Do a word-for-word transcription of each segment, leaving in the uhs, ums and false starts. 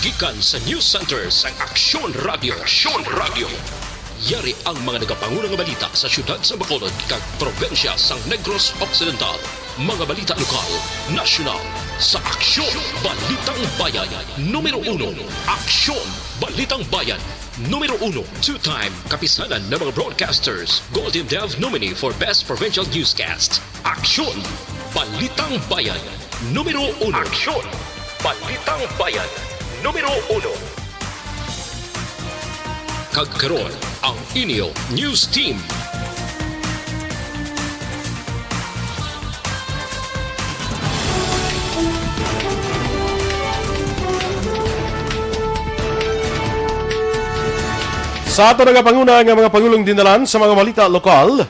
Gikan sa News Center sang Aksyon Radio. Aksyon Radio. Yari ang mga nagapanguna nga balita sa siyudad sa Bacolod kag probinsya sang Negros Occidental. Mga balita lokal, nasyonal, sa Aksyon Balitang Bayan numero uno. Aksyon Balitang Bayan numero uno. Two-time kapisanan ng mga broadcasters, Golden Dove nominee for Best Provincial Newscast. Aksyon Balitang Bayan numero uno. Aksyon Balitang Bayan numero uno. Kag karon, ang inyo news team. Sa ato nagapanguna nga mga pangulong dinalan sa mga balita lokal,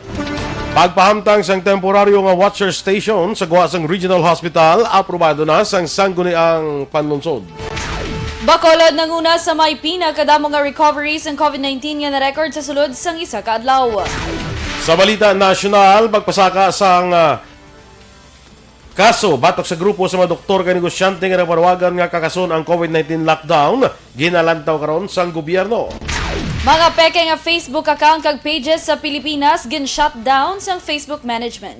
pagpahamtang sang temporaryo nga watcher station sa guwa sang Regional Hospital, aprobado na sang Sangguniang Panlungsod. Bacolod nanguna sa may pinakadamo nga recovery sang COVID nineteen nga na-record sa sulod sang isa ka adlaw. Sa balita nasyonal, pagpasaka sang, ah, kaso batok sa grupo sa mga doktor kag negosyante nga nagpanawagan nga kakason ang COVID nineteen lockdown, ginalantaw karon sang gobyerno. Mga peke nga Facebook account kag pages sa Pilipinas gin-shutdown sang Facebook management.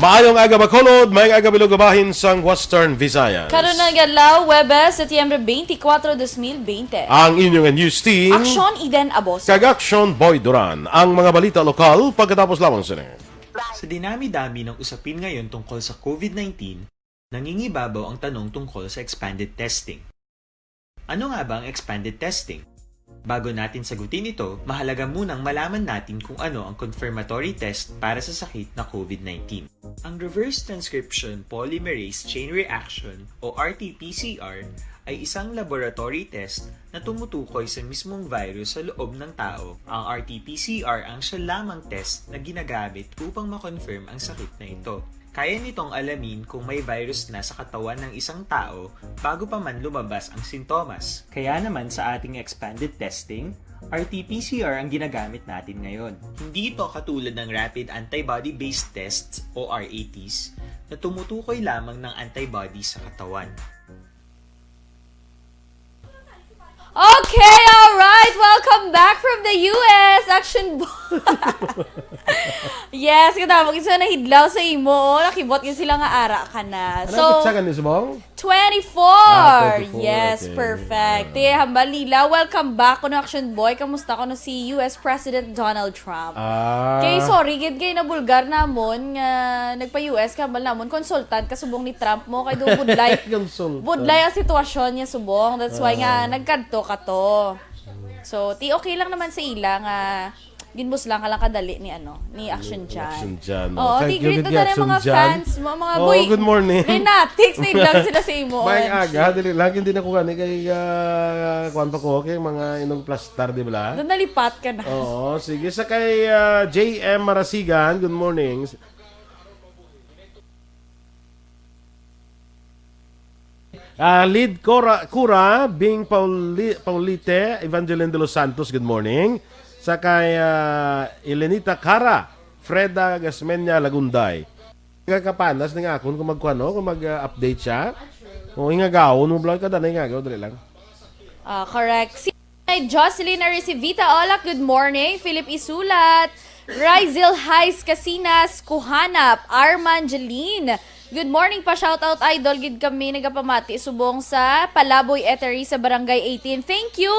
Maayong aga, Bacolod, maayong aga, bilog nga bahin sang Western Visayas. Karon nga adlaw, Huwebes, Setyembre twenty-four, dos mil bente. Ang inyo nga news team, Aksyon Eden Aboso kag Aksyon Boy Duran. Ang mga balita lokal pagkatapos lamang sini. Sa dinami-dami ng usapin ngayon tungkol sa COVID nineteen, nangingibabaw ang tanong tungkol sa expanded testing. Ano nga ba ang expanded testing? Bago natin sagutin ito, mahalaga munang malaman natin kung ano ang confirmatory test para sa sakit na COVID nineteen. Ang reverse transcription polymerase chain reaction o R T P C R ay isang laboratory test na tumutukoy sa mismong virus sa loob ng tao. Ang R T P C R ang siya lamang test na ginagamit upang ma-confirm ang sakit na ito. Kaya nitong alamin kung may virus na sa katawan ng isang tao bago pa man lumabas ang sintomas. Kaya naman sa ating expanded testing, R T P C R ang ginagamit natin ngayon. Hindi ito katulad ng rapid antibody-based tests o R A Ts na tumutukoy lamang ng antibody sa katawan. Okay, all right. Welcome back from the U S, Action Boy. Yes, kita mo, kinsa nahidlaw sa imo, oh. Nakibot gyud sila nga ara ka na. Ano, so, petsa gani, Subong? Twenty-four. Ah, twenty-four, yes, okay. Perfect. Ah. Te, hambal nila, welcome back kuno, Action Boy. Kamusta kuno si U S President Donald Trump? Ah. Kay, sorry gid kay nabulgar namon nga nagpa-U S ka, hambal namon consultant ka subong ni Trump mo, kay do budlay. Consultant. Budlay ang sitwasyon niya subong. That's why nga, ah, nagkadto ka to. So, ti, okay lang naman sa ila nga ginbuslang ka lang kadali ni, ano, ni Action Jan. Action Jan, no? Oo, thank you, greet na tayo, mga fans mo, mga boy. Oo, good morning. May natiks na lang sila sa imo. May aga, dali lang, hindi na ko gani kay, ah, kuwan pa ko, kay mga inong plastar, di ba? Doon nalipat ka na. Oo, sige. Sa kay, ah, J M Marasigan, good morning. Ah, Lead Cora, Cura, Bing Pauli-, Paulite, Evangeline de los Santos, good morning. Sa kay, ah, Elenita Cara, Freda Gasmeña Lagunday. Nga kapanas ning akon kung magkuano, kung mag-, ah, update siya. O, hingagaon mo, Blanca, dali, hingagaw, dali lang. Ah, correct. Si Ay, Jocelyn Aricivita Olak, good morning. Philip Isulat, Rizal Hais Casinas, Kuhanap, Arman Jeline. Good morning pa, shoutout, idol. Gid kami nagapamati subong sa Palaboy Eatery sa Barangay eighteen. Thank you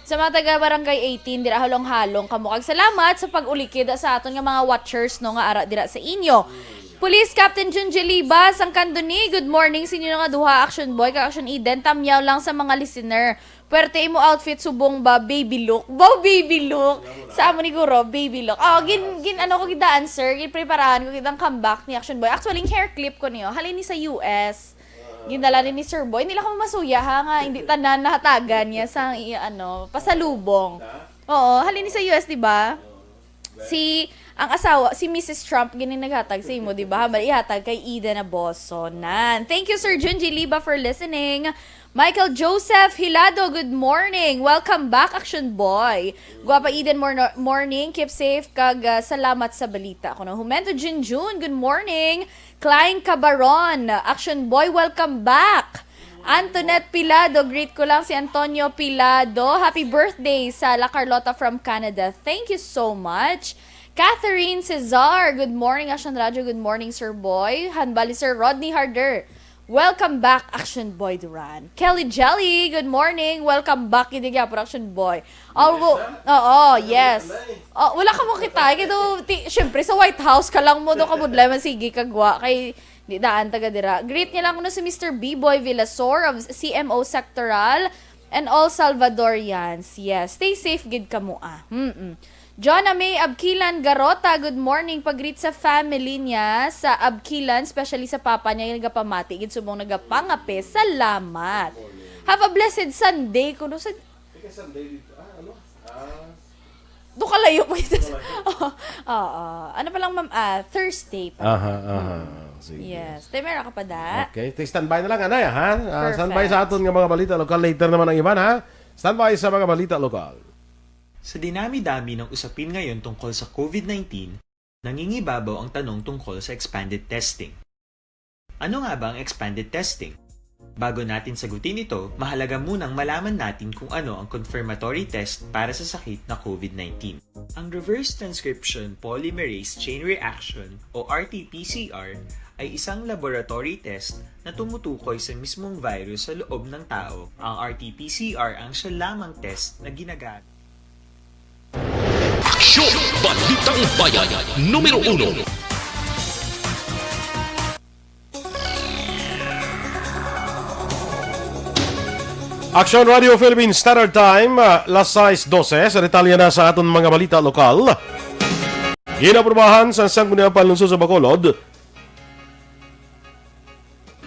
sa mga taga Barangay eighteen dira, halong-halong kamo. Kag salamat sa pag-ulikid sa aton nga mga watchers, no, nga ara dira sa inyo. Police Captain Jun Jeliba, sang Candoni, good morning sa inyo nga duha, Action Boy kag Action Eden. Tamyaw lang sa mga listener. Pwerte imo outfit subong ba, baby look. Ba, baby look. Sa amo ni Guro, baby look. Oh, gin, gin, ano ko gid answer, gin preparahan ko gid ang comeback ni Action Boy. Actually, ang hair clip ko niyo, halin ni sa U S. Gindala ni, ni Sir Boy. Hindi lang kamo masuya, ha, nga hindi tanan nahatagan niya sa i-, ano, pasalubong. Oo, halin ni sa U S, di ba? Si, ang asawa, si Missus Trump, gini naghatag sa imo, di ba? Hambal ihatag kay Eden Aboso. Nan. Thank you, Sir Junji Liba, for listening. Michael Joseph Hilado, good morning. Welcome back, Action Boy. Guwapa Eden, mor-, morning. Keep safe, kag, ah, salamat sa balita. Kuno Humento Junjun, good morning. Klein Cabaron, Action Boy, welcome back. Antoinette Pilado, greet ko lang si Antonio Pilado. Happy birthday sa La Carlota from Canada. Thank you so much. Catherine Cesar, good morning, Action Radio. Good morning, Sir Boy. Hanbali, Sir Rodney Harder. Welcome back, Action Boy Duran. Kelly Jelly, good morning. Welcome back, gid gyapon, Action Boy. Oh, wo- oo, yes. Oh, wala ka mo kita. Kaya daw, ti, syempre, sa White House ka lang mo, do ka budlay man sige kagwa. Kay, di daan taga dira. Greet niya lang kuno si Mister B-Boy Villasor of C M O Sectoral and all Salvadorians. Yes, stay safe gid kamo, ah. Mm-mm. Jonna May Abkilan Garota, good morning. Pag-greet sa family niya sa Abkilan, especially sa papa niya, yung nagapamati, gid subong nagapangape. Salamat. Have a blessed Sunday. Kuno sa Teka, Sunday dito. Ah, ano? Ah, do kalayo po ito. Malayo. Oo. Ano pa lang, ma'am? Ah, Thursday pa. Aha, aha. Sige. Yes. Te, meron ka pa, da? Okay. Te, standby na lang, anay, ha? Ah, standby sa Perfect. Aton nga mga balita lokal. Later naman ang iban, ha? Standby sa mga balita lokal. Sa dinami-dami ng usapin ngayon tungkol sa covid nineteen, nangingibabaw ang tanong tungkol sa expanded testing. Ano nga ba ang expanded testing? Bago natin sagutin ito, mahalaga munang malaman natin kung ano ang confirmatory test para sa sakit na covid nineteen. Ang reverse transcription polymerase chain reaction o R T P C R ay isang laboratory test na tumutukoy sa mismong virus sa loob ng tao. Ang R T P C R ang siya lamang test na ginagamit. Aksyon! Balitang Bayan, numero uno. Aksyon Radio Philippine Standard Time, ah, las sais dose. Sa detalye na sa aton mga balita lokal. Ginaprubahan sa Sangguniang Panlungsod sa Bacolod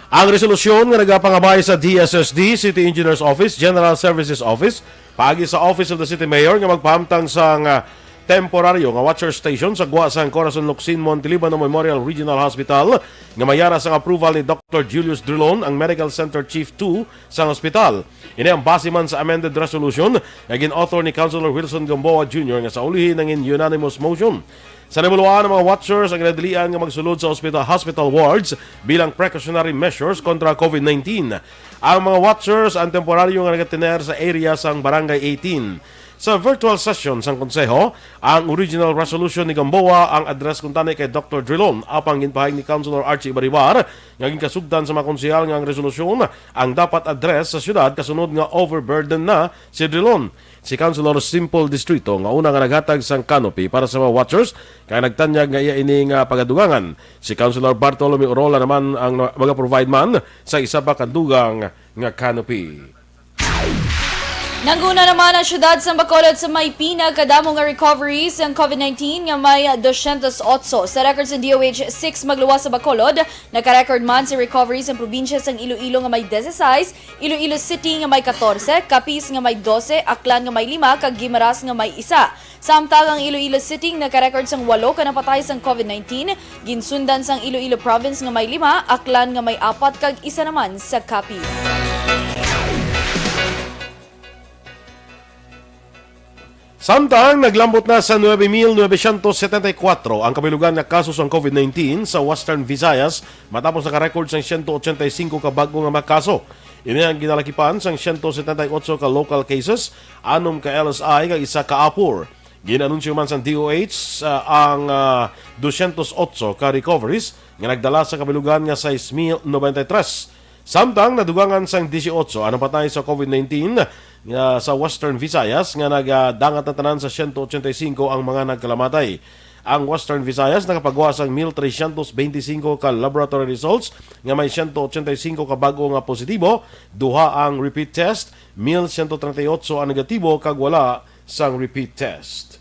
ang resolusyon nga nagapangabay sa D S S D, City Engineers Office, General Services Office, paagi sa Office of the City Mayor nga magpahamtang sang, ah, temporaryo nga watcher station sa gwa sang Corazon Locsin Montelibano Memorial Regional Hospital nga may aras sang approval ni Doctor Julius Drilon, ang Medical Center Chief two sang ospital. Ini ang base man sa amended resolution nga gin-author ni Councilor Wilson Gamboa Junior nga sa ulihi nangin unanimous motion. Sa nabuluan, ang mga watchers ang ginadilian nga magsulod sa ospital, hospital wards bilang precautionary measures kontra covid nineteen. Ang mga watchers ang temporaryo nga nagatener sa area sang Barangay eighteen. Sa virtual session sang Konseho, ang original resolution ni Gamboa ang address kuntani kay Doctor Drilon, apang ginpahayag ni Councilor Archie Baribar nga ginkasugtan sa mga konsehal nga ang resolusyon ang dapat address sa siyudad kasunod nga overburden na si Drilon. Si Councilor Simple Distrito nga una nga naghatag sang canopy para sa mga watchers kay nagtanyag nga iya ini nga pagadugangan. Si Councilor Bartolome Orola naman ang mag-provide man sa isa pa ka dugang nga canopy. Nanguna naman ang siyudad sa Bacolod sa may pinakadamo nga recoveries sang covid nineteen nga may dosyentos otso. Sa record sa D O H six magluwas sa Bacolod, naka-record man sa recoveries ang probinsya sang Iloilo nga may disisais, Iloilo City nga may katorse, Capiz nga may dose, Aklan nga may lima, kag Guimaras nga may isa. Samtang ang Iloilo City naka-record sang walo ka napatay sang covid nineteen, ginsundan sang Iloilo Province nga may lima, Aklan nga may apat, kag isa naman sa Capiz. Samtang naglambot na sa nuebe mil novecientos setenta y cuatro ang kabilugan nga kaso sang covid nineteen sa Western Visayas, matapos naka-record sang siyento ochenta y singko ka bag-o nga mga kaso. Ini ang ginalakipan sang siyento setenta y otso ka local cases, anom ka L S I, kag isa ka APOR. Gin-anunsyo man sang D O H, ah, ang, ah, dosyentos otso ka recoveries nga nagdala sa kabilugan nga sais mil noventa y tres. Samtang nadugangan sang disiotso ang napatay sa covid nineteen nga sa Western Visayas nga nagadangat na tanan sa siyento ochenta y singko ang mga nagkalamatay. Ang Western Visayas nakapagwa sang mil trescientos beintisinko ka laboratory results nga may siyento ochenta y singko ka bag-o nga positibo, duha ang repeat test, mil siyento treinta y otso ang negatibo kag wala sang repeat test.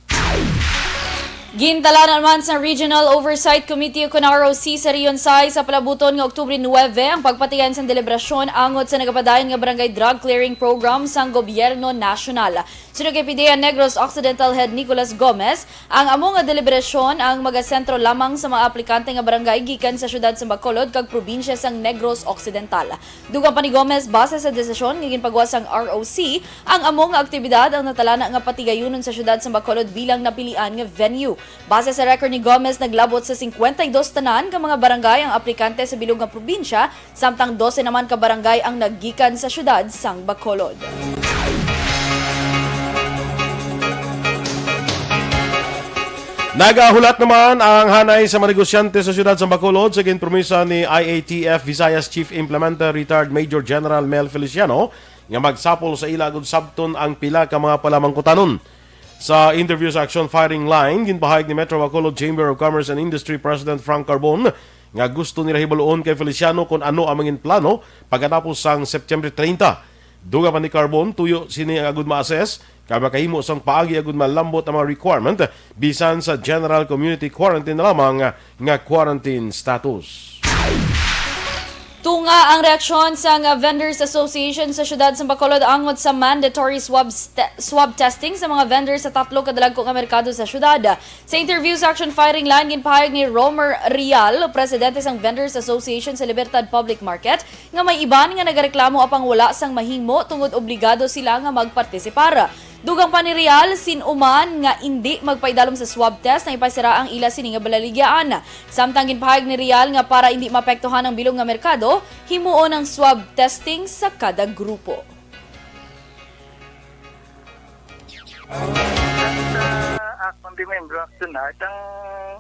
Gintalanan man sa Regional Oversight Committee ukon R O C sa Region sais sa palabuton nga Oktubre nuebe ang pagpatigayon sang deliberasyon angot sa nagapadayon nga Barangay Drug Clearing Program sang Gobyerno Nasyonal. Suno kay P D A Negros Occidental Head Nicolas Gomez, ang amo nga deliberasyon ang magasentro lamang sa mga aplikante nga barangay gikan sa siyudad sa Bacolod kag probinsya sang Negros Occidental. Dugang pa ni Gomez, base sa desisyon nga ginpagawa sang R O C, ang amo nga aktibidad ang natalana nga patigayunon sa siyudad sa Bacolod bilang napilian nga venue. Base sa record ni Gomez, naglabot sa singkwenta y dos tanan ka mga barangay ang aplikante sa bilog nga probinsya, samtang dose naman ka barangay ang naggikan sa siyudad sang Bacolod. Nagahulat naman ang hanay sa mga negosyante sa siyudad sang Bacolod sa ginpromisa ni I A T F Visayas Chief Implementer, retired Major General Mel Feliciano, nga magsapol sa ila agud sabton ang pila ka mga palamangkutanon. Sa interview sa Action Firing Line, ginpahayag ni Metro Bacolod Chamber of Commerce and Industry President Frank Carbon nga gusto nila hibaluon kay Feliciano kon ano ang mangin plano pagkatapos sang September treinta. Dugang pa ni Carbon, tuyo sini ang agud ma-assess kag makahimo sang paagi agud malambot ang mga requirement bisan sa general community quarantine na lamang nga quarantine status. Tunga ang reaksyon sang Vendors Association sa siyudad sang Bacolod angot sa mandatory swab, st- swab testing sa mga vendors sa tatlo ka dalagko nga merkado sa siyudad. Sa interview sa Action Firing Line, ginpahayag ni Romer Real, presidente sang Vendors Association sa Libertad Public Market, nga may iban nga nagareklamo apang wala sang mahimo tungod obligado sila nga magpartisipar. Dugang pa ni Real, sin-o man nga indi magpaidalom sa swab test, nga ipasira ang ila sini nga balaligyaan. Samtang ginpahayag ni Real nga para indi maapektuhan ang bilog nga merkado, himuon ang swab testing sa kada grupo. Sa akon di membro Action Art, ang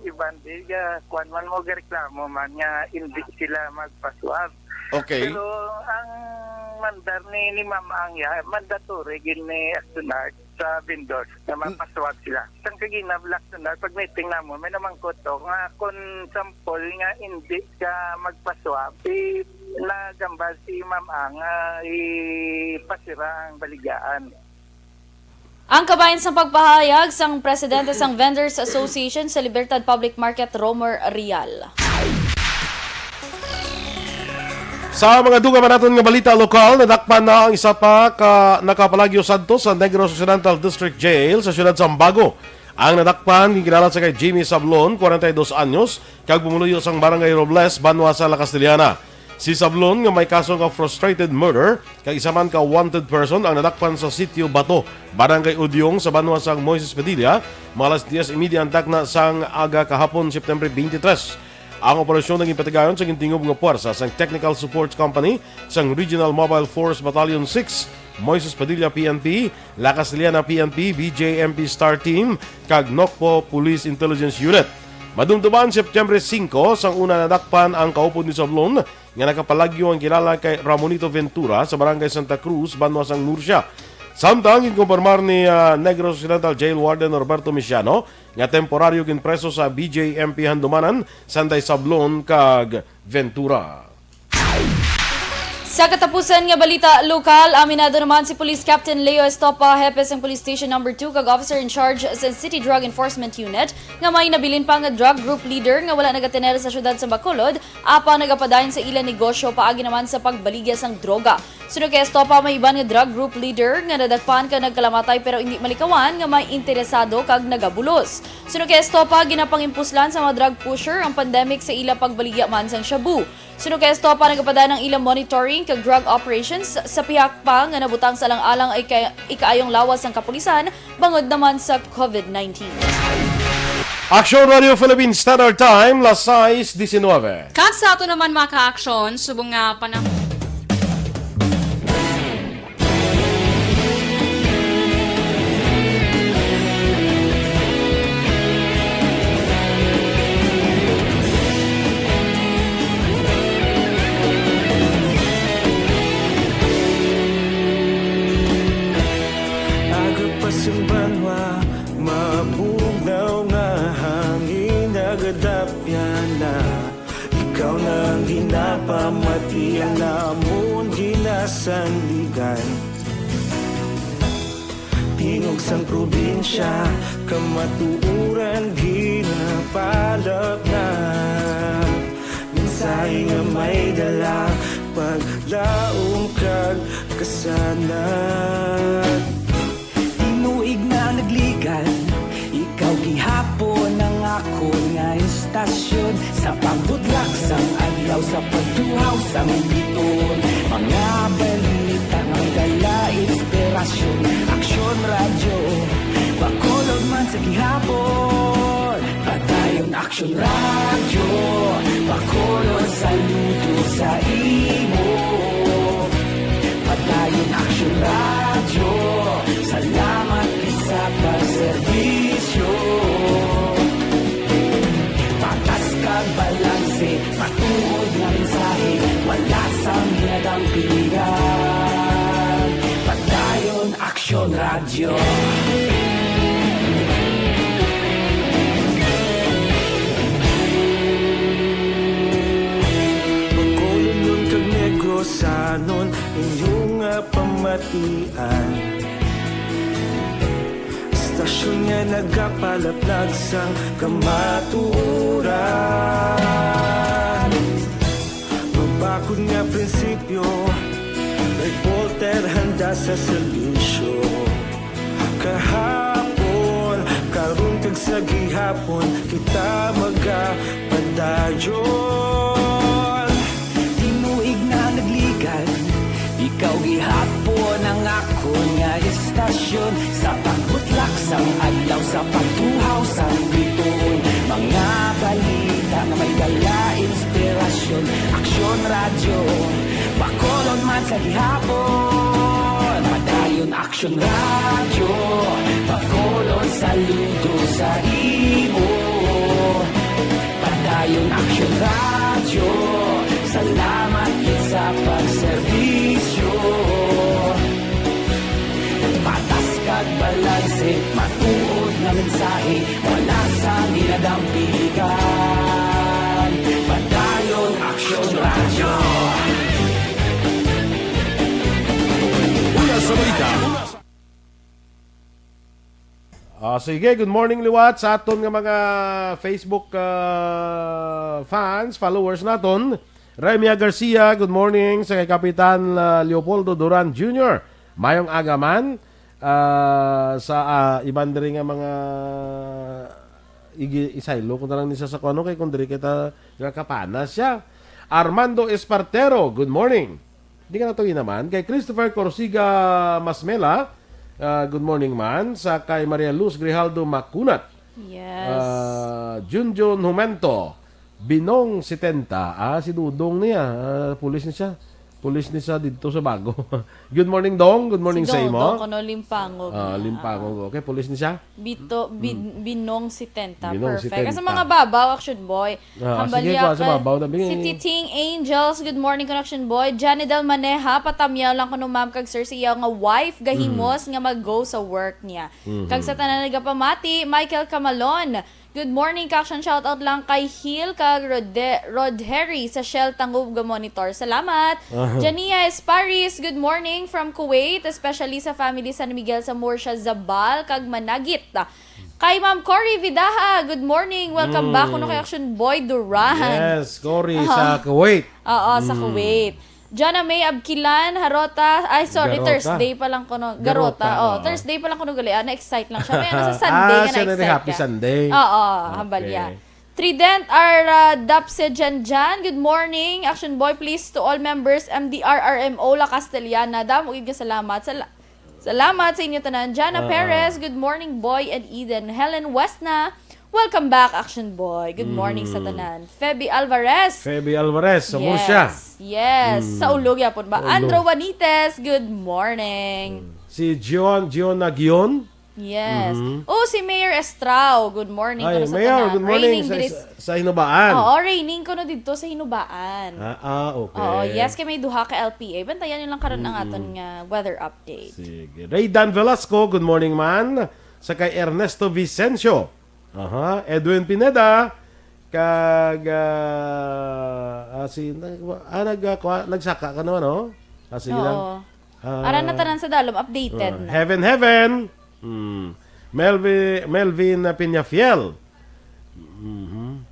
iban di ga kuan man mo gareklamo man nga hindi sila magpaswab. Okay. Pero ang mandar ni ni Ma'am Ang ya, mandatory gid ni Action Art sa vendors na magpaswab sila. Sang kaginab Action Art, pag meeting namo, may namangkot to nga kung sample nga hindi ka magpaswab, i nagambal si Ma'am Ang nga ipasira ang baligyaan. Ang kabahin sang pagpahayag sang presidente sang Vendors Association sa Libertad Public Market, Romer Real. Sa mga dugang pa naton nga balita lokal, nadakpan na ang isa pa ka nakapalagyo sadto sa Negros Occidental District Jail sa siyudad sang Bago. Ang nadakpan ginkilala sa kay Jimmy Sablon, kwarenta y dos anyos, kag pumuluyo sang Barangay Robles, banwa sa La Castellana. Si Sablon, nga may kaso nga frustrated murder kag isa man ka wanted person, ang nadakpan sa Sitio Bato, Barangay Udyong, sa banwa sang Moises Padilla, mga alas diyes y media ang takna sang aga kahapon, September twenty-three. Ang operasyon naging patigayon sa gintingob nga puwersa sang Technical Support Company sang Regional Mobile Force Battalion six, Moises Padilla P N P, La Castellana P N P, B J M P Star Team, kag Nocpo Police Intelligence Unit. Madumduman, September singko, sang una nadakpan ang kaupod ni Sablon nga nakapalagyo ang kilala kay Ramonito Ventura sa Barangay Santa Cruz, banwa sang Nursia. Samtang ginkumpirmar ni ah, Negros Occidental Jail Warden Norberto Misiano nga temporaryo ginpreso sa B J M P Handumanan, Sanday Sablon kag Ventura. Sa katapusan nga balita lokal, aminado naman si Police Captain Leo Estopa, hepe sang Police Station Number two kag Officer in Charge sa City Drug Enforcement Unit, nga may nabilin pa nga drug group leader nga wala nagatener sa siyudad sa Bacolod, apang nagapadayon sa ila negosyo paagi naman sa pagbaligya sang droga. Suno kay Estopa, may iban nga drug group leader nga nadakpan kag nagkalamatay pero indi malikawan nga may interesado kag nagabulos. Suno kay Estopa, ginapangimpuslan sa mga drug pusher ang pandemic sa ila pagbaligya man sang shabu. Suno kay Estopa, nagapadayon ang ilang monitoring kag drug operations sa pihak pa nga nabutang sa alang-alang ay kay ikaayong lawas sang kapulisan bangod naman sa COVID nineteen. Action Radio Philippines Standard Time, las sais diecinueve. Kag sa ato naman, mga ka-aksyon, subong nga panahon. Aga pa sa banwa, mabugnaw nga hangin, nagadapyan na. Ikaw na ang ginapamati, ang namon ginasandigan. Tingog sang probinsya, kamatuoran ginapalapnap. Mensahe nga may dala, paglaom kag kasanag. Tinuig na nagligan, ikaw gihapon ang akon nga istasyon. Sa pagbudlak sang adlaw, sa pagtuhaw sang biton, mga balita nga dala inspirasyon. Aksyon Radyo, Bacolod man sa gihapon, padayon Aksyon Radyo. Bacolod, saludo sa imo. Padayon Aksyon Radyo, salamat gid sa pagserbisyo. Patas kag balanse, matuod nga mensahe, wala sang ginadampigan. Padayon Aksyon Radyo. Bacolodnon kag Negrosanon, inyo nga pamatian. Istasyon nga nagapalaplag sang kamatuoran. Mabakod nga prinsipyo, Reporter handa sa serbisyo. Kahapon, karon kag sa gihapon, kita magapadayon. Tinuig na nagligad, ikaw gihapon ang akon nga istasyon. Sa pagbutlak sang adlaw, sa pagtuhaw sang bituon, mga balita nga may dala inspirasyon. Aksyon Radyo, Bacolod man sa gihapon. Padayon Aksyon Radyo, Bacolod, saludo sa imo. Padayon Aksyon Radyo, salamat gid sa pagserbisyo. Patas kag balanse, matuod nga mensahe, wala sang ginadampigan. Padayon Aksyon Radyo. Una sa balita. Ah, sige, good morning liwat sa aton nga mga Facebook, ah, fans, followers naton. Remia Garcia, good morning. Sa kay Kapitan, ah, Leopoldo Duran Junior, mayong aga man. Ah, sa, ah, iban diri nga mga igi-, isaylo ko na lang ni sa, sa kuno kay kung diri kita nagakapana siya. Armando Espartero, good morning. Di ka natuloy naman. Kay Christopher Corsiga Masmela, ah, good morning man. Sa kay Maria Luz Grijaldo Macunat. Yes. Ah, Junjun Humento, Binong setenta. Ah, si Dudong niya. Ah, pulis ni siya. Pulis ni siya dito sa Bago. Good morning, Dong. Good morning Si sa imo. Dong, Dong, kuno Limpangog Ah, niya. Limpangog. Okay, pulis ni siya. Bito, bin-, Hmm. Binong setenta. Binong Perfect. setenta. Sa mga babaw, Action Boy, Ah, sige, Hambalya kuha sa ka-, babaw na, si bing. Titing Angels, good morning, Connection Boy. Janidel Maneha, patamyaw lang kuno, ma'am, kag sir, sa iya nga wife, gahimos Mm. nga mag-go sa work niya. Mhm. Kag sa tanan nagapamati, Michael Camalon, good morning, Kakshan, shout out lang kay Hil kag Rode-, Rod Harry sa Shell Tangub ga monitor. Salamat. Aha. Jania Esparis, good morning from Kuwait, especially sa family San Miguel sa Murcia, Zabal, kag Managit. Kay Ma'am Cory Vidaha, good morning. Welcome back Mm. kuno kay Action Boy Duran. Yes, Cory Aha. sa Kuwait. Oo, sa Mm. Kuwait. Jana May Abkilan, Harota. Ay, sorry, Garota. Thursday pa lang kuno. Garota, Garota, oh, oo. Thursday pa lang kuno gali. Ah, na-excite lang siya. May ano sa Sunday Ah, nga siya na na-excite happy ka. Sunday. Oo, Okay. hambalya. Trident R, uh, Dapse Janjan, good morning. Action Boy, please, to all members, M D R R M O La Castellana. Damo gid nga salamat. Sala-, salamat sa inyo tanan. Jana Ah, Perez, ah. good morning, Boy and Eden. Helen Westna, welcome back, Action Boy. Good morning sa Mm. tanan. Feby Alvarez. Feby Alvarez, sa Murcia. Yes, yes. Mm. Sa Ulo gyapon ba? Sa Ulo. Andrew Juanites, good morning. Mm. Si Gion, Gion Nagion. Yes. Mhm. Oh, si Mayor Estrao, good morning Ay, kuno sa Mayor, tanan. good morning Raining sa, diri sa, sa Hinubaan. Oo, raining kuno didto sa Hinubaan. Ah, ah, okay. Oo, yes, kay may duha ka L P A. Bantayan niyo lang karon ang Mm-mm. aton nga weather update. Sige. Raydan Velasco, good morning man. Sa kay Ernesto Vicencio. Aha, Edwin Pineda. Kag, ah, ah, si, nag-, ah, nag-, ah, kwa-, nagsaka ka naman, oh. Ah, sige lang. Oo. Ah, Ara na tanan sa dalom, updated ah, na. Heaven, heaven. Hmm. Melvi-, Melvin, ah, Peñafiel. Mhm.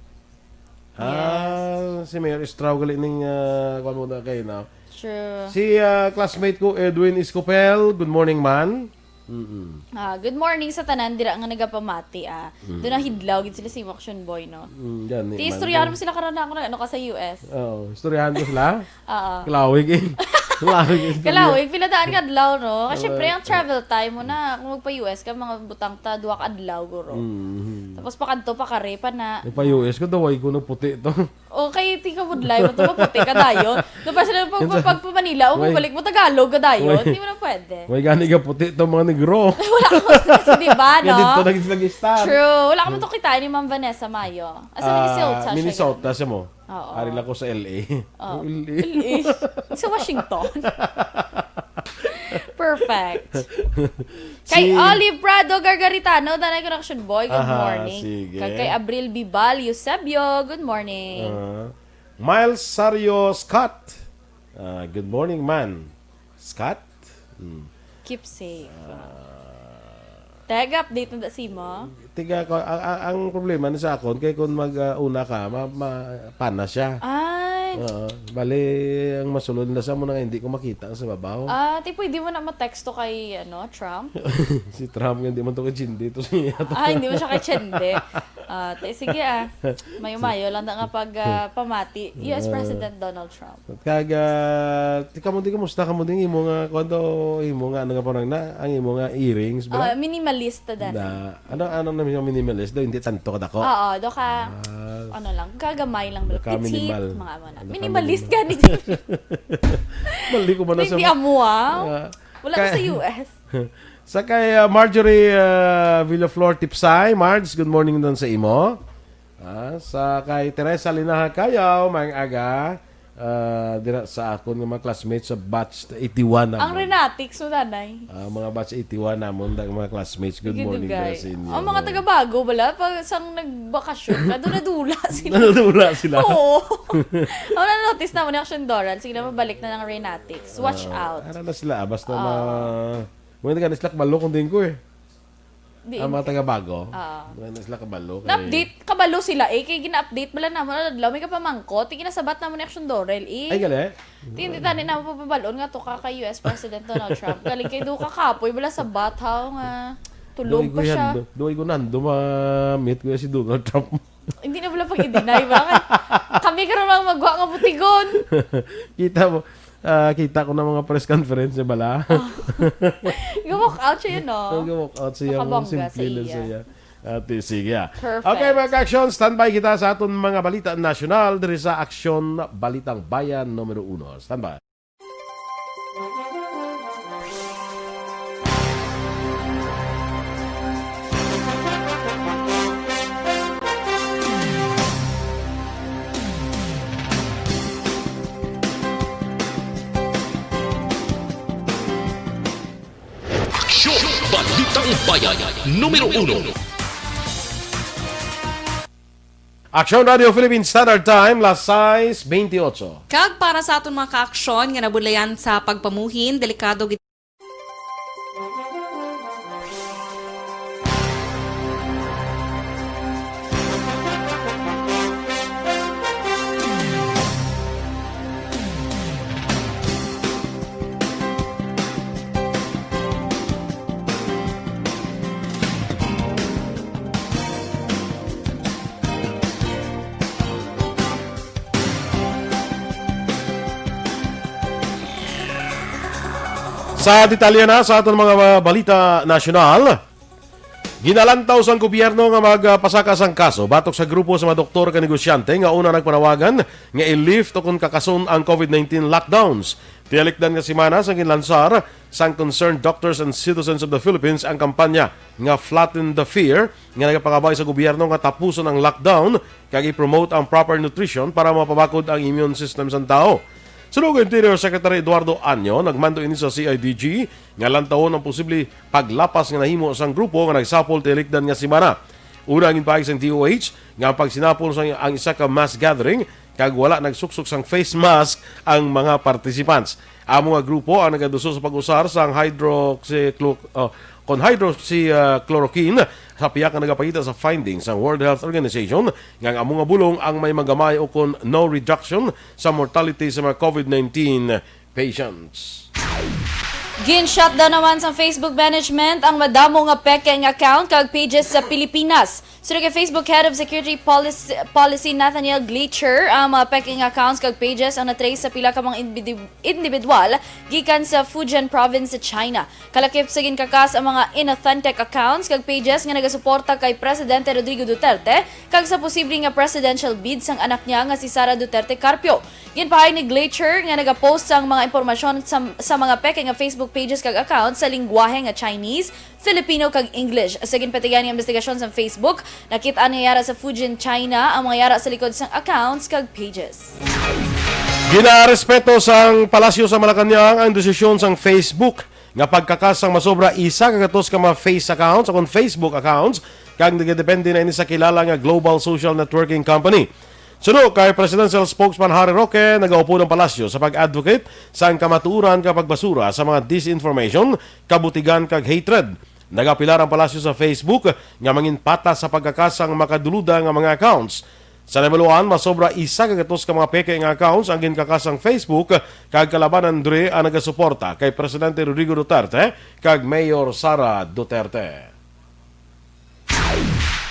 Ah, Yes. si Mayor Estrao gali ning, ah, kuwan mo na kayo na. True. Si, ah, classmate ko, Edwin Escopel. Good morning, man. Mm-mm. Ah, good morning sa tanan dira nga nagapamati, ah. Mm. Doon na hidlaw gid sila si Action Boy, no? Mm, gani, Ti, man. istoryahan mo sila karon na ako na ano ka sa U S. Oo, istoryahan ko sila. Oo. Kalawig, eh. Kalawig, kalawig, pila daan ka adlaw, no? Kasi syempre, ang travel time mo na, kung magpa-U S ka, mga butang ta, duha ka adlaw, guro. Mm. Tapos pakadto, pakari pa na. Nagpa-U S ko, daway ko na puti to. Okay, di ka budlay, ba't maputi ka dayon? Doon pa sila pag, Ito. Pag pa Manila, o Way. Balik mo, Tagalog ka dayon. Way. Hindi mo na pwede. Way gani ka puti to, mga negro. Wala ko, di ba, no? Nga dito nag-, nag-start. True. Wala ka man to kitain ni Ma'am Vanessa Mayo. Asa Ah, Minnesota siya, Minnesota ganun? Siya mo. Oo. Ari lang ko sa L A. Oh, L A. L A. Sa Washington. Perfect. Kay Si Olive Prado Gargaritano, Danay Connection Boy, good Aha, morning. Sige. Kag kay Abril Bibal Eusebio, good morning. Ah. Miles Sario Scott. Ah, good morning, man. Scott? Hmm. Keep safe. Ah. Tag update na da si mo? Tiga ko, ang, ang, ang problema ni sa akon kay kung mag, ah, una ka, ma, ma, pana siya. Ay. Oo. Bali, ang masulod na sa mo na nga hindi ko makita sa babaw. Ah, ti pwede mo na ma-text to kay, ano, Trump? Si Trump nga, hindi man to kay Chindi, to siya. Ah, hindi mo siya kay Chindi. Ah, ti, sige, ah. Mayo-mayo lang na nga pag, ah, pamati. U S Ah. President Donald Trump. Kag, ah, ti kamo di, kumusta kamo di imo nga, kuwan to, imo nga, ano nga parang na, ang imo nga earrings, bro? Ah, minimalista, Danay. Na, ano, ano na yung minimalist? Do, hindi tanto kadako? Oo, do ka, Ah. ano lang, kagamay lang, Baka petite, minimal. Mga amo na. Baka Minimalist minimal. Ka ni Mali ko man na sa Hindi amo, ah. Ah, Wala ka kay sa U S. Sa kay, ah, Marjorie, ah, Villaflor Tipsay, Marge, good morning doon sa imo. Ah, sa kay Teresa Linaha Kayaw, maayong aga. Ah, dira sa akon nga mga classmates sa batch eighty-one namon. Ang Renatics mo, Danay. Ah, mga batch eighty-one namon, da-, mga classmates. Good morning Dugay-dugay. Dira sa inyo. Ang mga taga-bago, bala, pag sang nagbakasyon ka, doon nadula sila. Nadula sila. Oo. Ang na-notice naman ni Action Doral, sige na, mabalik na ng Renatics. Watch Ah, out. Ano na sila, ah, basta Ah. ma-, Mga taga sila kabalo kung din ko eh. Di Ang mga in- taga-bago. Ah. Mga sila kabalo. Kay Na-update, kabalo sila eh. Kay gina-update bala naman ang adlaw. May kapamangkot. Yung ginasabat naman ni Action Dorel eh. Ay, gali? Hindi tani naman papabalon nga to ka kay U S President Donald Trump. Galing kay do ka kapoy bala sa bat, haw nga tulog Doy pa ko yan, siya. do-, doy ko nando ma-meet ko yan si Donald Trump. Hindi na wala pag i-deny ba? Kami karon lang magwa nga butigon. Kita mo, ah, kita ko na mga press conference niya bala. Ga-walk out siya yun, no? Ga-walk out siya, Nakabongga simple sa lang iya. Siya. Ate, sige, ah. Perfect. Okay, mga ka-action, standby kita sa aton mga balita nasyonal diri sa Aksyon Balitang Bayan numero uno. Standby. Aksyon! Balitang Bayan, numero uno. Aksyon Radio Philippine Standard Time, las sais bentiocho. Kag para sa aton mga kaaksyon nga nabudlayan sa pagpamuhin, delikado gid. Sa detalye na sa aton mga balita nasyonal, ginalantaw sang gobyerno nga magpasaka sang kaso batok sa grupo sa mga doktor kag negosyante nga una nagpanawagan nga i-lift o kon kakason ang COVID nineteen lockdowns. Tiyalikdan nga semana sang ginlansar sang Concerned Doctors and Citizens of the Philippines ang kampanya nga Flatten the Fear nga nagapangabay sa gobyerno nga tapuson ang lockdown kag i-promote ang proper nutrition para mapabakod ang immune system sang tawo. Suno kay Interior Secretary Eduardo Año, nagmando ini sa C I D G nga lantawon ang posible paglapas nga nahimo sang grupo nga nagsapol tiyalikdan nga semana. Una, ginpaayag sang D O H nga ang pagsinapol sang ang isa ka mass gathering kag wala nagsuksok sang face mask ang mga participants. Amo nga grupo ang nagaduso sa pag-usar sang hydroxyclo-, oh, kon hydroxychloroquine sa pihak nga nagapakita sa findings sang World Health Organization nga ang amo nga bulong ang may magamay o kon no reduction sa mortality sa mga COVID nineteen patients. Gin-shutdown naman sang Facebook management ang madamo nga peke nga account kag pages sa Pilipinas. Suno kay Facebook Head of Security Policy, Policy Nathaniel Gleicher, ang mga peke nga accounts kag pages ang na-trace sa pila ka mga individu-, individual gikan sa Fujian Province sa China. Kalakip sa ginkakas ang mga inauthentic accounts kag pages nga nagasuporta kay Presidente Rodrigo Duterte kag sa posible nga presidential bid sang anak niya nga si Sara Duterte Carpio. Ginpahayag ni Gleicher nga nagapost sang mga impormasyon sa, sa mga peke nga Facebook pages kag accounts sa lingwahe nga Chinese, Filipino, kag English. Sa ginpatigayon nga investigasyon sa Facebook, nakit-an nga yara sa Fujian, China, ang mga yara sa likod sang accounts kag pages. Ginarespeto sang Palasyo sa Malacañang ang desisyon sang Facebook nga pagkakas sang masobra isa ka gatos ka mga face accounts o kon Facebook accounts kag nagadepende na ini sa kilala nga global social networking company. Suno kay Presidential Spokesman Harry Roque, nagaupod ang palasyo sa pag-advocate sang kamatuoran kag pagbasura sa mga disinformation, kabutigan kag hatred. Nagapilar ang palasyo sa Facebook nga mangin patas sa pagkakas sang makaduluda nga mga accounts. Sa nahibaluan, masobra isa ka gatos ka mga peke nga accounts ang ginkakas sang Facebook, kag kalabanan diri ang nagasuporta kay Presidente Rodrigo Duterte kag Mayor Sara Duterte.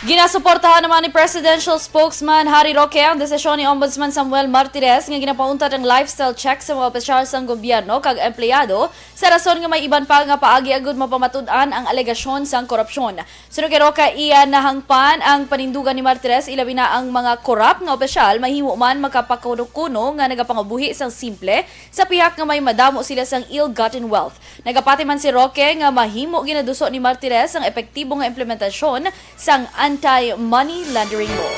Ginasuportahan naman ni Presidential Spokesman Harry Roque ang desisyon ni Ombudsman Samuel Martires nga ginapauntat ang lifestyle check sa mga opisyal sang gobyerno kag empleyado sa rason nga may iban pa nga paagi agud mapamatud-an ang alegasyon sang korupsyon. Suno kay Roque, iya nahangpan ang panindugan ni Martires, ilabi na ang mga korap nga opisyal mahimo man makapakuno-kuno nga nagapangabuhi sang simple sa pihak nga may madamo sila sang ill-gotten wealth. Nagapati man si Roque nga mahimo ginaduso ni Martires ang epektibo nga implementasyon sang anti-money laundering law.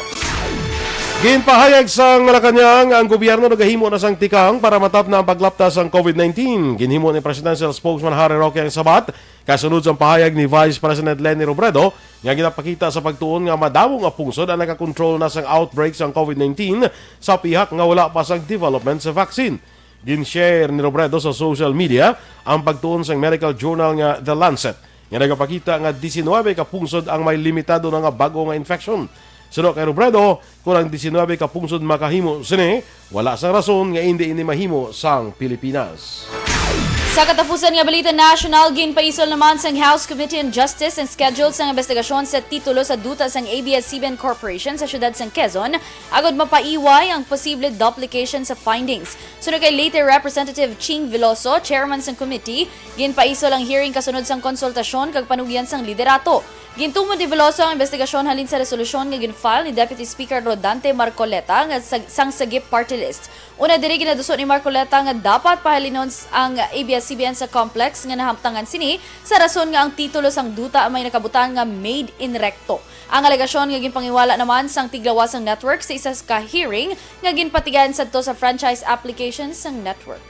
Ginpahayag sang Malacañang ang gobyerno nagahimo na sang tikang para matapna ang paglapta sang COVID nineteen. Ginhimo ni Presidential Spokesman Harry Roque ang sabat, kasunod sang pahayag ni Vice President Leni Robredo nga ginapakita sa pagtuon nga madamo nga pungsod ang nakakontrol na sang outbreak sang COVID nineteen sa pihak nga wala pa sang development sa vaccine. Gin-share ni Robredo sa social media ang pagtuon sang medical journal nga The Lancet, nga nagapakita nga diecinuebe ka pungsod ang may limitado na nga bag-o nga infection. Suno kay Robredo, kon ang diecinuebe ka pungsod makahimo sini, wala sang rason nga indi ini mahimo sang Pilipinas. Sa katapusan nga balita nasyonal, ginpaisol naman sang House Committee on Justice ang schedule sang investigasyon sa titulo sa duta sang A B S C B N Corporation sa siyudad sang Quezon, agud mapaiway ang posible duplication sa findings. Suno kay Leyte Representative Ching Veloso, chairman sang committee, ginpaisol ang hearing kasunod sang konsultasyon kag panugyan sang liderato. Gintumod ni Veloso ang investigasyon halin sa resolusyon nga gin-file ni Deputy Speaker Rodante Marcoleta nga sag-, sang Sagip Party List. Una diri, ginaduso ni Marcoleta nga dapat pahalinon s-, ang A B S C B N sa complex nga nahamtangan sini sa rason nga ang titulo sang duta may nakabutang nga Made in Recto. Ang alegasyon nga ginpangiwala naman sang tiglawas sang network sa isa ka hearing nga ginpatigayon sadto sa franchise application sang network.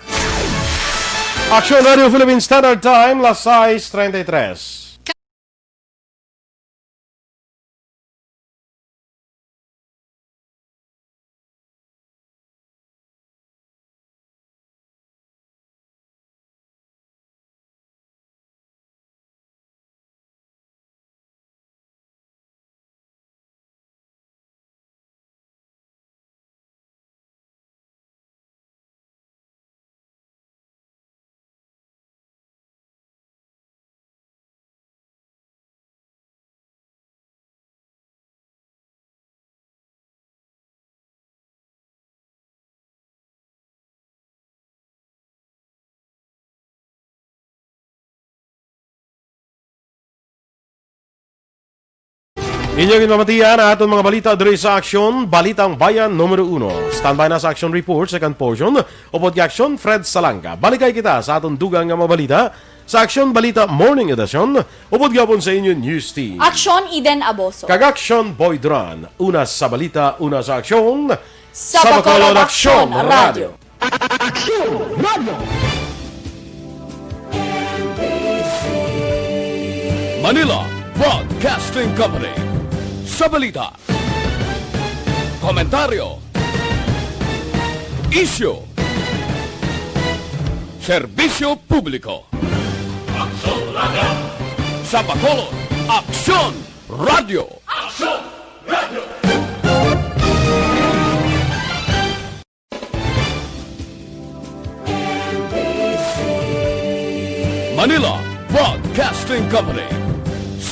Aksyon Radio Philippine Standard Time, las sais treinta y tres. Inyo ginpamatian ang aton mga balita diri sa Aksyon, Balitang Bayan Numero Uno. Standby na sa Aksyon Report, second portion, upod kay Aksyon Fred Salanga. Balikay kita sa aton dugang nga mga balita sa Aksyon Balita Morning Edition, upod gihapon sa inyo News Team. Aksyon Eden Aboso. Kag Aksyon Boy Duran. Una sa balita, una sa aksyon. Sa Bacolod Aksyon Radio. Aksyon Radio. Manila Broadcasting Company. Sa balita, komentaryo, isyu, serbisyo publiko. Aksyon Radio. Sa Bacolod, Aksyon Radio. Aksyon Radio. Anila Broadcasting Company.